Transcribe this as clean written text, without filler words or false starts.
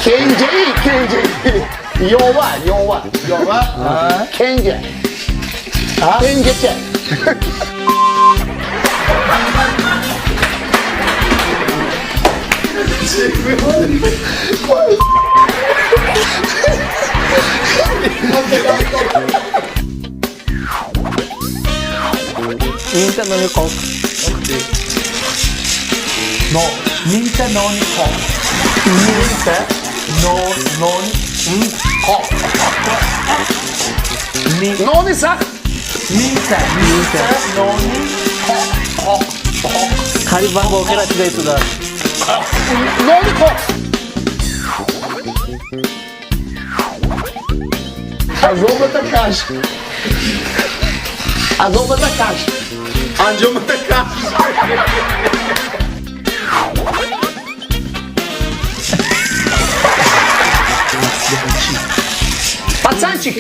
Кенҷаи, кенҷаи. Ёва, ёва. Ёва. Кенҷа. Кенҷача. Минта нони қоқ. Но, минта нони қоқ. Минта Но, нон, қоқ. Ми, Нони сахт. Минта, минта, нони, қоқ, қоқ, қоқ. Қариб вақт ба охир расида истодааст. Нони қоқ. Азобата каш. Азобата каш. Анҷомата каш. Пацанчик.